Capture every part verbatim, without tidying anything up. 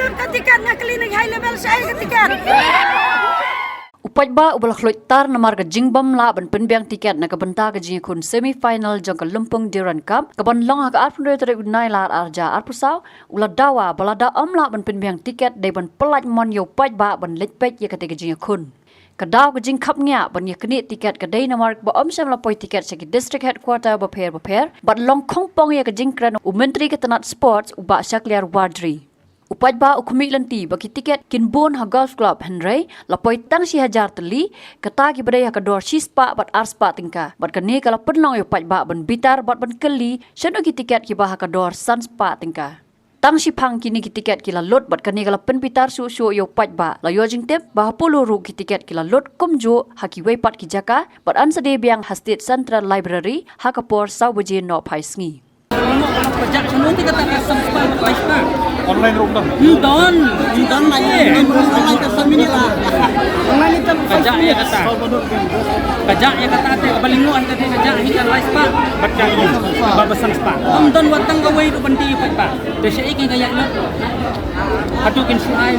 Ka tiket na clinic high level, shaei ka tiket? U paidbah uba la khluit tar namar ka jingbym lah ban pynbiang tiket na ka bynta ka jingïakhun semi final jong ka Lympung Durand Cup kaban long ha ka arphew hynriew tarik u Nailar arhajar arphew saw, u la dawa ba lada ym lah ban pynbiang tiket dei ban pyllait mon ïa u paidbah ban leit peit ïa katei ka jingïakhun. Ka daw ka jingkhapngiah ban ïaknieh tiket ka dei namar ba ym shym la poi tiket sha ki district headquarter bapher bapher bad long khongpong ïa ka jingkren u Myntri ka tnat Sports u Bah Shakliar Warjri. U paidbah u khmih lynti ba ki tiket kin bun ha Golf Club hynrei la poi tang shi hajar tylli, kata kiba dei ha ka dor shispah bad arspah tyngka, bad kane ka la pynlong ïa u paidbah ban bitar bad ban kylli shano ki tiket kiba ha ka dor sanspah tyngka. Tang shiphang kine ki tiket ki la lut bad kane ka la pynbitar shuh shuh ïa u paidbah. La ïoh jingtip ba ha Polo ruh ki tiket ki la lut kumjuh ha kiwei pat ki jaka bad yn sa die biang ha State Central Library ha ka por saw baje nohphai sngi. Online ruh ym don. Ym don, ym don lagi. Online ka sawphew minit lah. Ka jah ïa kata. Ka jah ïa kata te ba lyngngoh hi kata ka jah hi ka lai spah. Bad ka ïa ba ba san spah. Ym don wat tang kawei ruh ban die pat ba. Te shaei ki ka ïa lut. Hato kin shu ai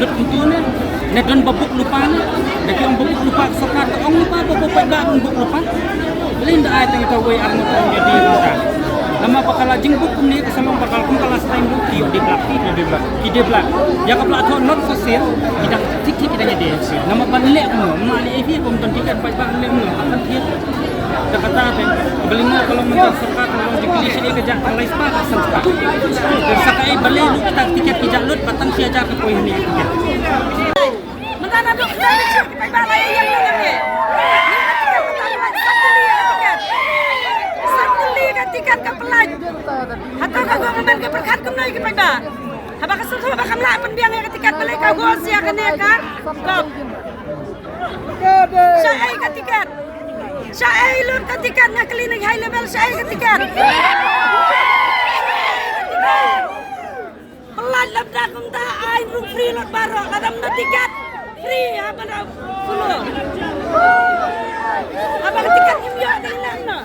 lut kumtu ne? Ne don ba buk lypa ne? Da ki ong ba buk lypa ka sorkar ka ong lypa ba ba pat ba buk lypa. Balei ynda ai tang kawei ar ngut ong ïa die lypa. Namar ba ka la jingbuk kumne ka sa long ba ka la kum ka last time ruh ki ïoh die blak. Ki ïoh die blak. Ki die blak. Ïa ka pla thoh not for sale. Ki dang thik thik ki dang ïa die. Namar ban leh kumno? Ma leh ei phi bym don tiket pat ba leh kumno? Kan thied. Da kata te, ba lyngngoh ka long mynta sorkar ka long jingkylli shaei ka jah ka lai spah ka san spah. Te sa kaei balei ruh kita tiket ki jah lut ba tang shi hajar ka poi hangne tiket. Mynta naduh kita tiket ki paidbah la ïa ïeng na ngi. San tylli ka tiket. San tylli ka tiket ka pyllait. Hato ka government ka pyrkhat kumno ïa ki paidbah? Haba ka sngewthuh ba kam lah pynbiang ïa ka tiket balei ka gor sia kane ka. Shaei ka tiket? Shaei lut ka tiket na clinic high level, shaei ka tiket? Pyllait lada kumta ai ruh free lut baroh, lada ym don tiket free ha ban da Polo. Haba ka tiket ngim ïoh dei lem na.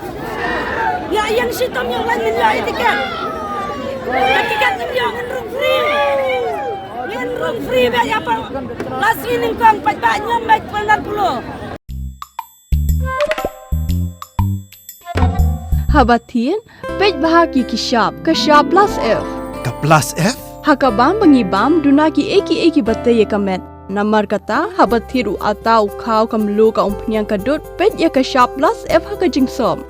Ïa ïeng shitom ïa u lai ngin ïoh ïa tiket. Ka tiket ngim ïoh ngin rung free. Ngin rung free bad ïa pa. La sngi nyngkong paidbah ñiam bad pyndan Polo. Haba thied, peit bha ki ki shap, ka shap plus F. Ka plus F? Ha ka bam ba ngi bam, duna kiei kiei kiba tei ïa ka met. Namar kata, haba thied u atta u khaw ka mluh ka umphniang ka dud, peit ïa ka shap plus F ha ka jingsop.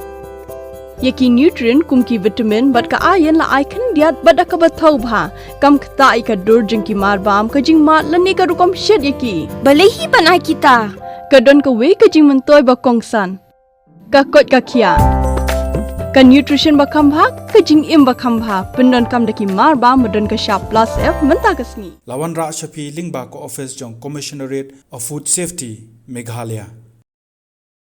Ïa ki nutrient kum ki vitamin bad ka iron la ai khyndiat bad da kaba thaw bha. Kam ktah ïa ka dur jong ki mar bam, ka jingmad lane ka rukom shet ïa ki. Balei hi ban ai kita? Ka don kawei ka jingmyntoi ba kongsan. Ka koit ka khiah. Ka nutrition ba kham bha, ka jingim ba kham bha. Pyndonkam da ki mar bam ba don ka shap plus F mynta ka sngi. La wanrah sha phi lyngba ka office jong Commissionerate of Food Safety, Meghalaya.